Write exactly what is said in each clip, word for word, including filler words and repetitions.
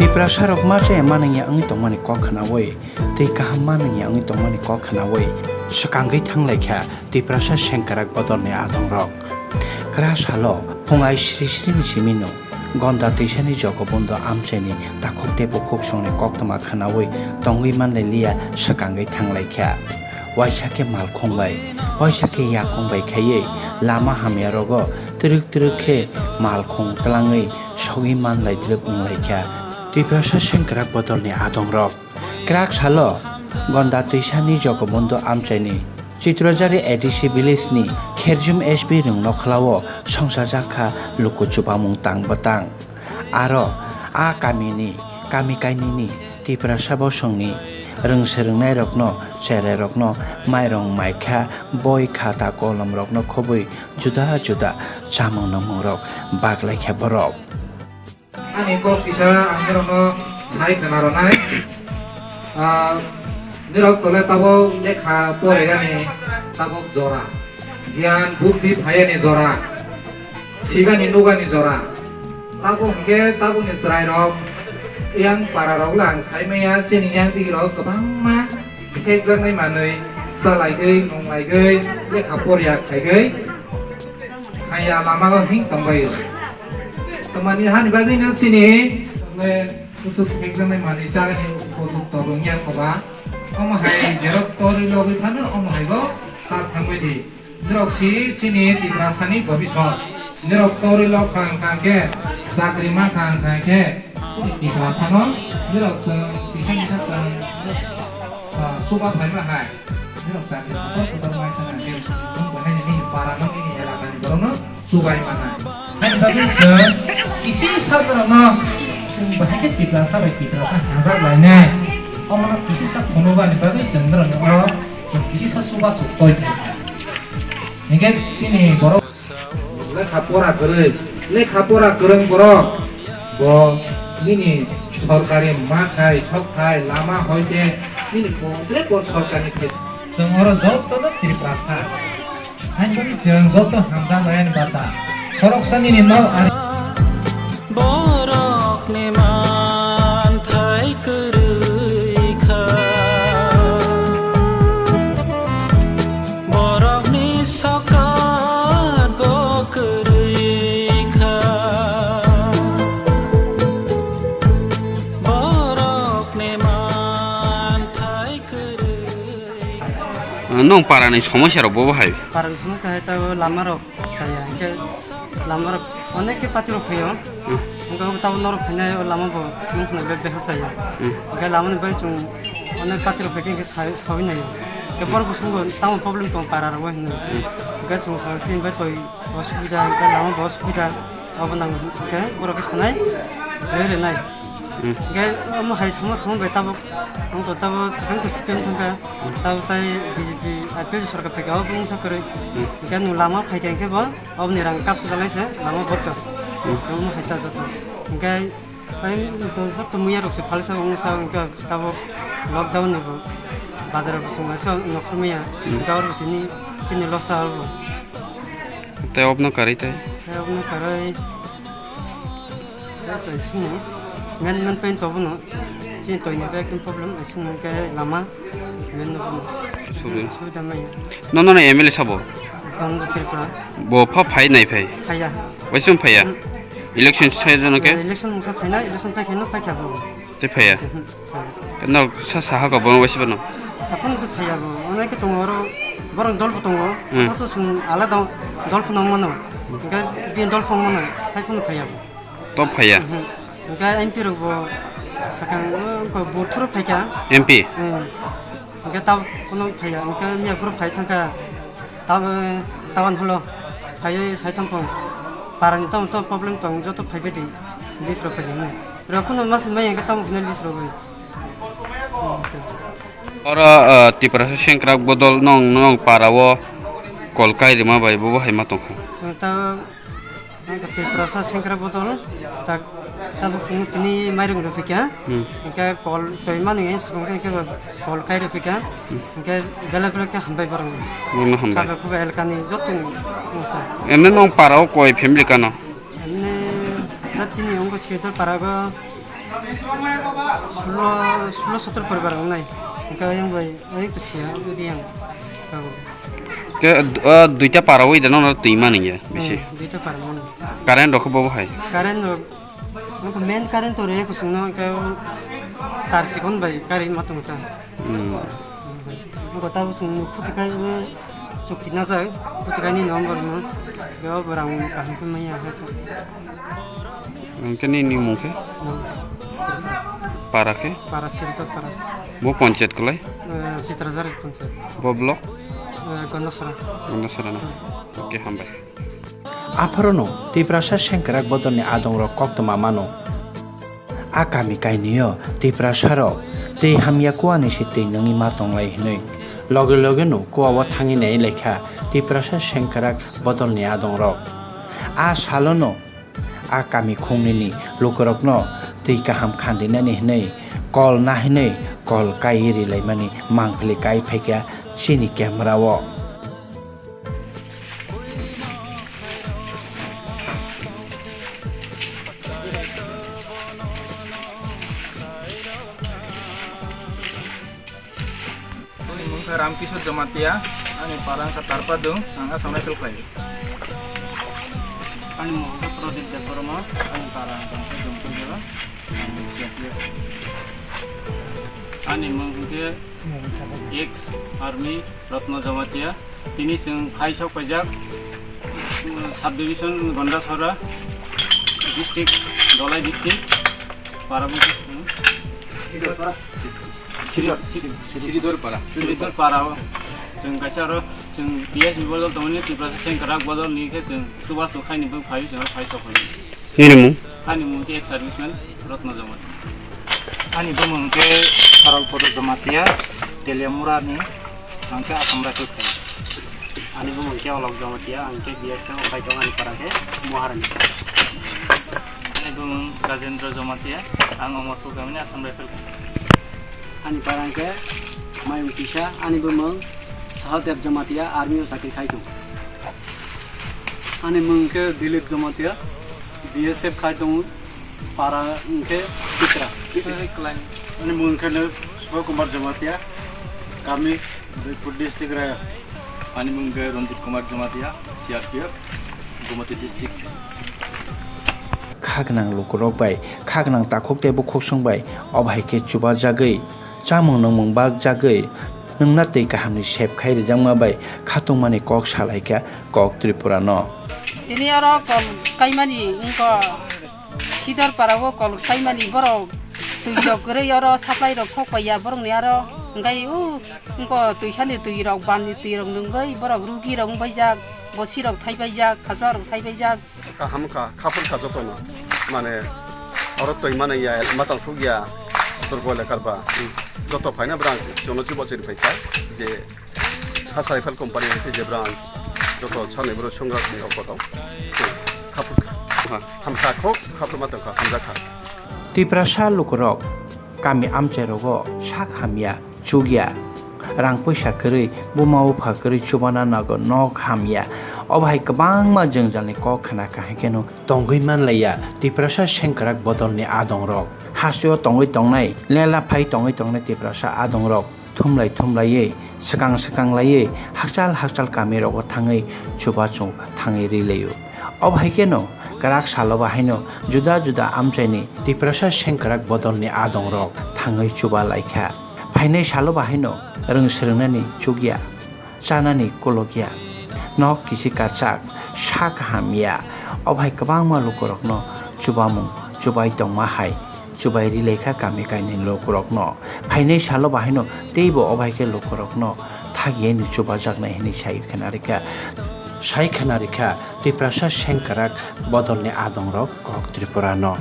Tiprasa rok ma chaya manwngya wngwi tongmani kok khnaui, tei kaham manwngya wngwi tongmani kok khnaui swkangwi thanglaikha Tiprasa sengkrak bodolni adongrok. Kra salo phungai sri srini simino Gonda twisani Jogobondo amchaini takhuk tei bukhuk songni koktwma khnaui tongwi manlailiya swkangwi thanglaikha. Waisa khe malkhung bai, waisa khe yakung bai khaiwi lama hamya rogo twrwk twrwk khe malkhung twlangwi sogwi manlai twrwk wnglaikha Tiprasa sengkrak bodolni adongrok. Krak salo Gonda twisani Jogobondo amchaini Chitrajari A D C village ni Kherjum S B rwng nokhlao songchajak kha luku chubamung tang bwtang. Aro a kamini, kami kainwini Tiprasa bosongni rwngse rwngnairokno, cherairokno mairong maikha, boi khata kolomrokno khobwi juda juda chamung nungmungrok baklaikha borok. Ani kok kisa ang norokno sai khna rwnai. Ah, norok tole tabok lekha poregani tabok jora. Giyan bukti phayani jora. Sibani nugani jora. Tabok hwnkhe tabokni chwrairok yang pararok le ang sai maya chini yang digirok kwbangma phekjaknai manwi chalaigwi, nunglaigwi, lekha porya khaigwi. Haya lama o hing tongbai. Tamani hani bagwi no sini le kusuk phekjaknai manwi chagani upojukto rwngya koba. Omo hai jerok torwi logwi phano omo hai bo ta thangbai di. Nirok si chini Tiprasani bobisot. Nirok torwi log kha wngkha khe chakri ma kha wngkha khe chini Tiprasano nirok chwng kisa kisa chwng, ah, chuba phaima hai. Nirok chakri kotor kotor mai thang khe nwng bo haino nini para no nini elaka ni borok no chubai manai. Haini bagwi chwng kisi sa norok no chwng bo hai khe Tiprasa bai Tiprasa hajak lainai. Omo no kisi sa phunuk ani bagwi chwng norok no oro chwng kisi sa chuba chuk toi thang kha. Hinkhe chini borok lekha pora kwrwi, lekha pora kwrwng borok bo nini sorkari ma khai, sok khai, lama hoi khe nini bo tre bo sorkarni khe. Chwng oro joto no Tiprasa. Haini bagwi chwng joto hamjak lai ani bata. Khoroksa nini nok ari. Borokni manthai kwrwi kha. Borokni sokat bo kwrwi kha. Borokni manthai kwrwi kha. Nwng parani somosya rok bo bahai? Parani somosya hai ta lama rok. Saya, hingke lama rok onek ke patirok phaio. Hmm. Hingke abo tabuk norok phainai o lama bo nung khna bek behal saya. Hmm. Hingke lama ni bai chwng onek patirok phaikhe hingke sai, saui naio. Hingke borok bo swngbo tamo problem tong para rok bai hinwi. Hmm. Hingke chwng sa chini bai toi osubida, hingke lama bo osubida. Abo nang hingke borok khe sanai, roi roi nai. Hmm. Hingke omo hai samo samo bai tabuk, ang to tabuk sakang to sipem thangkha. Hmm. Tabuk tai B J P, I P F sorkar phaikha, abo wngsa kwrwi. Hmm. Hingke nwng lama phaikha hingke bo, oboni rang kapsu jalai se lama boto. Hmm. Omo hai ta joto. Hingke tai to joto muya rok se phalsa wngsa hingke tabuk lockdown ni bo bazar bo chwng se nokho maya. Hmm. Hingke oro bo sini, chini loss ta oro bo. Tei obno karwi tei? Tei obno karwi. Tei toi sini. Men, men paint to bono. Chini toini to ekdom problem. Sini ke lama. Men no bono. Subi. Subida mai. No, no, no, M L A sabo? Dong Tripura. Bo pha phai nai phai? Phaiya. Waisung phaiya? Hmm. Election sai jano ke? Election mungsa phaina, election pai khaino pai kha bo. Tei phaiya? Hmm. Norok sa saha ko bono waisa bono? Saphano se phaiya bo. Onek tongo oro borok dol bo tongo. Hmm. Othocho chwng alada dol phano mano. Hingke bini dol phano mano. Hai phano phaiya bo. Top phaiya? Mhm. Hingke M P rok bo sakang, o, wngkha bo phuru phaikha. M P? Hmm. Hingke tab kono phaiya. Hingke miya phuru phai thangkha. Tab, taban holo. Phaiwi sai thangkho. Parani tamo tamo problem tong joto phaibai di. List rok phai di hwnwi. Rok phano masin maya hingke tamo phano list rok bai. Oro, ah, Tiprasa sengkrak bodol nong, nong para o kol kai rima bai bo hai ma tongkha. Chwng ta, ang ta Tiprasa sengkrak bodol, ta, tabuk chwng tini mairung rw phikha. Hmm. Hingke kol toi mani sakang khe kol kai rw phikha. Hmm. Hingke belai belai khe hambai borok. Bono hambai. Kaga khuga elkani joto ni wngkha. Emne nong para o koi family kano? Emne ta chini wngkha Sridhar para go. Sulo, sulo sotor poribar wngnai. Hwnkhe oyang bai, oyang to siya, udi yang. Ke, ah, duita para wi da nono twi mani ya, bisi. Hmm, duita para mani. Current rok bo hai. Current rok, main current to re kusung no ke tar chikon bai current matung ta. Hmm. Gota bo chwng phuti kai bo chukti najak, phuti kai ni number no. Yo borang kaham khe maya hai to. Hwnkhe nini mung khe? Para khe? Para Sirito para. Bo panchayat kwlai? Eh, Sitrajari panchayat. Bo block? Eh, Gondasara. Gondasara na? Hmm. Oke, hambai. Aphorono Tiprasa sengkrak bodolni adongrok koktwma mano. A kami kainwio Tiprasarok twi hamya kuani se twi nungwi ma tonglai hwnwi. Loge logeno kuao thangwi nai laikha Tiprasa sengkrak bodolni adongrok. A salono a kami khungnini lukurokno twi kaham khandinani hwnwi kol nahinwi kol kaiwi rilaimani mangpili kai phaikha chini camera-o. Ani mung khe Ramkishore Jamatia, ani para wngkha Tarpadung, ang Assam Rifle khlai. Ani mung khe Pradip Debbarma, ani para wngkha Jompuijala, ang C R P F. Ani mung khe ex army Ratna Jamatia. Tini chwng khai sok paijak, mm, sub division Gondasara district, Dholai district, para bungsi, hmm? Sridhar, Sri-, Sri-, Sridhar para. Sridhar para o. Chwng kaisa oro, chwng T S B bodol tongmani, Tiprasa sengkrak bodol ni khe chwng chubachu khaini bwkha phai, chwng phai sok phai. Nini mung? Ani mung khe ex serviceman Ratna Jamatia. Ani bumung khe Paralpur Jamatia, Teliamura ni, ang khe Assam Rifle khai. Ani bumung khe Olok Jamatia, ang khe B S F khai tongo, ani para khe Maharani. Ani bumung Rajendra Jamatia, ang Omorpur gamini Assam Rifle khai. Ani para khe Mayung Kisa, ani bumung Sahadev Jamatia, army o chakri khai tongo. Ani mung khe Dilip Jamatia, B S F khai tongo, para hwnkhe Sitra. Ani mung khe no Subha Kumar Jamatia, kami Udaipur district Raya. Ani mung khe Ranjit Kumar Jamatia, C R P F, Gomati district. Khaknang lukurok bai, khaknang takhuk tei bukhuksong bai, o bahai khe chubajagwi, chamung nungmung bakjagwi, nwngna twi kahamni sep khai rijakma bai khatungmani kok salaikha kok Tripura no. Tini oro kol kaimani wngkha Sidor para o kol kaimani borok twi jok kwrwi oro supply rok sok paiya borokni aro hwnkhe o wngkha twisani twi rok bamni twi rok nungwi borok rugi rok wngbaijak bosi rok thaibaijak khachwk rok thaibaijak. Kaham kha, khaphur kha jotono. Mane, oro twi mani ya, matang suk ya, Turbo lekar ba. Joto phaina brang, jono chibo chiri phaikha, je Hasa Rifle company ni je brang, joto sanai bro sungrak ni okoto. Khaphur kha. Hamkha khok, khaphur matang kha, hamjakha. Tiprasa lukurok kami amchairogo sak hamya. Chukya, rang puisa kwrwi, buma bupha kwrwi chubana nago nok hamya. Obo hai kwbangma jwngjalni kok khna kahai kheno tongwi manlaiya Tiprasa sengkrak bodolni adongrok. Hasteo tongwi tongnai, lela phai tongwi tongnai Tiprasa adongrok thumlai thumlaiwi, swkang swkang laiwi, hakchal hakchal kamirogo thangwi chubachu thangwi rwilaio. Obo hai kheno kwrak salo bahaino juda juda amchaini Tiprasa sengkrak bodolni adongrok thangwi chuba laikha. Phainai salo bahaino rwng swrwngnani chukya, chanani kolokya, nok kichi kachak, sak hamya. Obo hai kwbangma lukurokno chubamung chubai tongma hai chubai ri laikha kami kainwi lukurokno. Phainai salo bahaino teibo obo hai khe lukurokno thagiyaino chubajaknai hwnwi sai khna rikha. Sai khna rikha Tiprasa sengkrak bodolni adongrok kok Tripura no.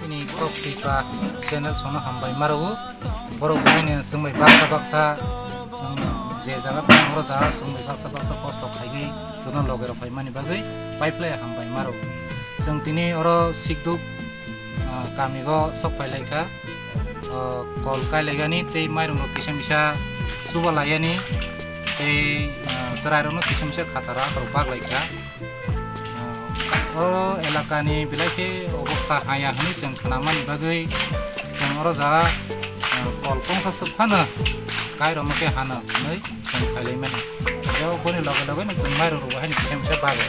Chini kok Tripura channel sono hambai maro. Borok buini chwngbai baksa baksa, chwng je jaga tongo oro jaga chwngbai baksa baksa kosto khaigwi chwngno loge rok phaimani bagwi pipeline hambai maro. Chwng tini oro sikduk, ah, kamigo sok phailaikha, ah, kol kailaigani tei mairung rok kisa misa chuba laiyani tei, ah, chwrai rokno kisa misa khataro akhorok bak laikha. Ah, o elakani belai khe obostha haya hwnwi chwng khnamani bagwi Oro jaga, ah, kol kongsa swk phano kairokno khe hano hwnwi chwng khailai mano. Tei boni loge loge no chwng mairum rwgo haino kisa misa bagwi.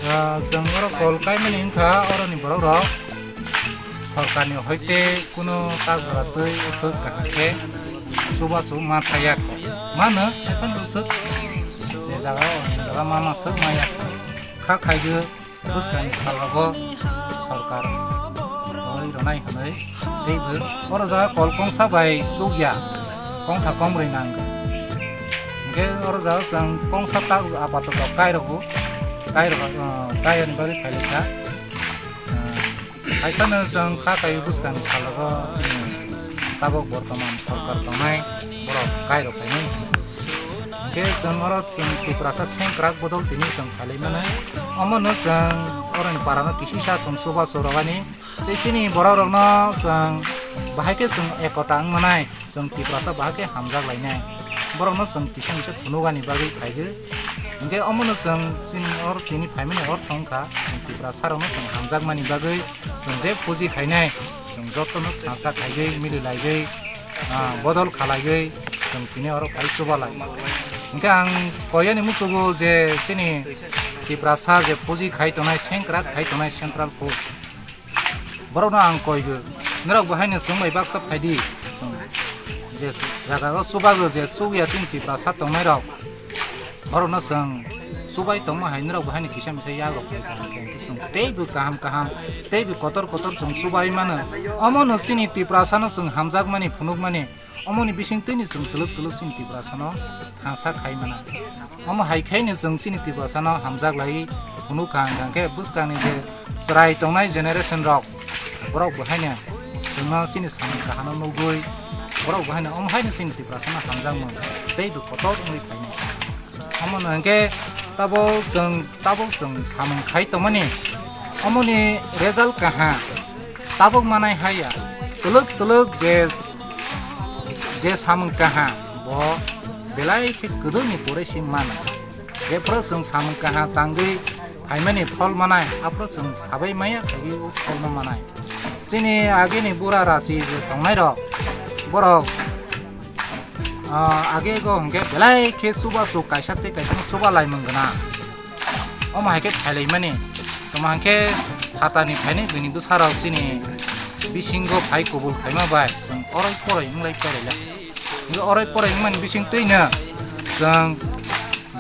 Ah, chwng oro kol kaimani wngkha oroni borok rok sorkarni hoite kuno tak jora twi swk kaham khe chubachu ma thaiya kho. Mano haikhe swk je jaga o jaga ma ma swk maya kha khaigwi. Bwskangni salogo sorkar rwi rwnai hwnwi teibo oro jaga kol kongsa bai chukya kongtha kongbrwi nang. Hwnkhe oro jaga chwng kongsa tak apatot kairokgo, kairok, ah, kaiyani bagwi phailaikha. Ah, haiphano chwng kha kaiwi bwskangni salogo chini tabuk bortoman sorkar tongnai borok kairok khainai. Hwnkhe chwng oro chwng Tiprasa sengkrak bodol tini chwng khalai mano. Omono chwng oroni parano kisisa chwng chubachu rwani. Tei chini borok rokno chwng bahai khe chwng ekota wng manai, chwng Tiprasa bahai khe hamjak lainai. Borokno chwng kisa misa phunukani bagwi khaigwi. Hwnkhe omono chwng chini or tini phaimani ortho wngkha, chwng Tiprasa rokno chwng hamjakmani bagwi chwng je puji khainai, chwng jotono thansa khaigwi, mili laigwi, ah, bodol khalaiwi chwng tini oro phai chubalai. Hwnkhe ang koyani muchugo je chini Tiprasa je puji khai tongnai, sengkrak khai tongnai Central Force. Borokno ang koigo, norok bo haino chwng bai baksa phaidi, chwng je jaga o chubago je chukya chini Tiprasa tongnai rok, borokno chwng chubai tongma hai norok bo haino kisa misa yago phai kha, chwng teibo kaham kaham, teibo kotor kotor chwng chubai mano. Omono chini Tiprasano chwng hamjakmani phunukmani. Omoni bising twini chwng twlwk twlwk chini Tiprasano thansa khai mano. Omo hai khaino chwng chini Tiprasano hamjak lai phunuk kha, hwnkha khe bwskangni je chwrai tongnai generation rok, borok bo haino chwngno chini samung kahano nugwi, borok bo haino omo haino chini Tiprasano hamjakmung teibo kotor wngwi phainai. Omono hwnkhe tabuk chwng, tabuk chwng samung khai tongmani, omoni result kaha tabuk manai haya, twlwk twlwk je, je samung kaha bo belai khe kwdwkni pore se mano. Jephuru chwng samung kaha tangwi phaimani phol manai, aphuru chwng sabai maya khaigwi o pholno manai. Chini agini bura rachi je tongnairok, borok Ah, age go hwnkhe belai khe chubachu kaisa tei kaisa chuba laimung gwnang. Omo hai khe phailaimani. Tamo hwnkhe phatani phainai buini bwsarok chini bisingo phai kubul khaima bai chwng oroi poroi wnglai pailaila. Hwnkhe oroi poroi wngmani bising twino chwng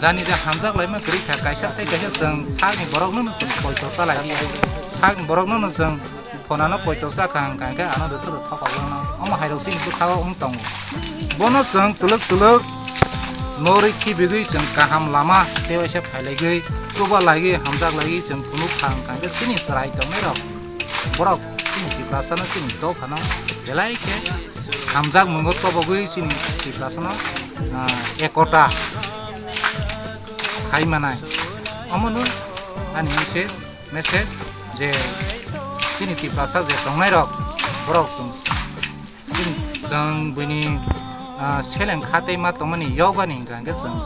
jani je hamjak laima kwrwi kha, kaisa tei kaisa chwng sakni borokno no chwng poito chalai di. Sakni borokno no chwng Phonano poito cha kha hwnkha hwnkhe ano rwtwrwk thokogwlano. Omo hairok chini bwkhao wng tongo. Bono chwng twlwk twlwk norwi khibigwi chwng kaham lama tei waisa phailaigwi, chuba laigwi, hamjak laigwi chwng phunuk kha hwnkha hwnkhe chini chwrai tongnairok borok chini Tiprasano chini dophano belai khe hamjak mungo tobogwi chini Tiprasano, ah, ekota khai manai. Omono ani message. Message je chini Tiprasa je tongnairok, borok chwng, chini, chwng buini, ah, seleng kha tei ma tongmani yogani hwnkha hwnkhe chwng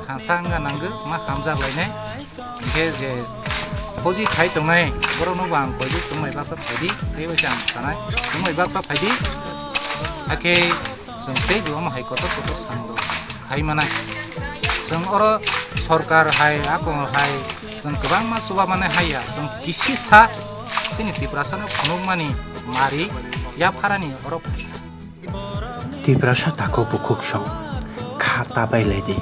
thansa wngna nangwi ma hamjak lainai. Hwnkhe je khoji khai tongnai borokno bo ang koiwi chwngmai baksa phaidi, tei bai se ang sanai chwngmai baksa phaidi. Hakhe chwng teibo omo hai kotor kotor samung rok khai manai. Chwng oro sorkar hai, ako hai, chwng kwbangma chuba manai hai ya, chwng kisisa chini Tiprasano phunukmani mari yapharani oro phai kha. Tiprasa takhuk bukhuk song, kha ta bai lai di,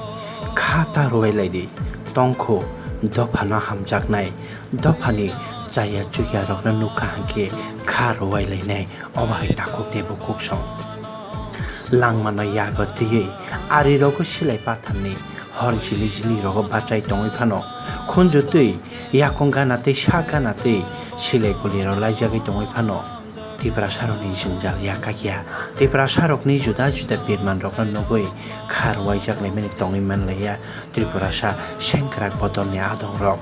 kha ta rwai lai di, tongkhu dophano hamjaknai, dophani chaya chukya rokno nukha hwnkhe kha rwai lainai, omo hai takhuk tei bukhuk song. Langmano yago twiwi, arirogo silai patharni hor jili jili rogo bachai tongwi phano, khunju twi, yakung gana twi, sak gana twi, silai gulirok laijagwi tongwi phano, Tiprasarokni jwngjal ya kakya, Tiprasarokni juda juda birmanrokno nugwi kha rwuaijak laimani tongwi manlaiya Tripurasa sengkrak bodolni adongrok.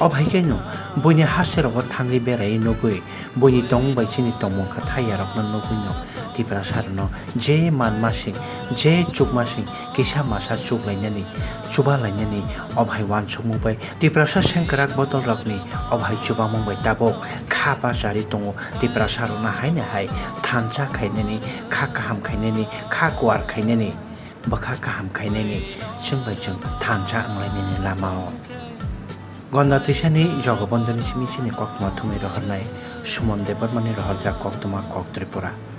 Obhai khe no buini haserogo thangwi berai nugwi buini tongmung bai chini tongmung kwthai yarokno nugwi no Tiprasa rokno je manma sing, je chukma sing kisa masa chuklainani, chubalainani obhai uansukmung bai Tiprasa sengkrak botol rokni obhai chubamung bai tabuk kha bachari tongo Tiprasa rokno haino hai thansa khainani, kha kaham khainani, kha kuar khainani, bwkha kaham khainani chwng bai chwng thansa wnglainani lamao. Gonda twisani Jogobondhoni simi chini koktwma thumwi rohornai Sumon Debbarmani rohorjak koktwma kok Tripura.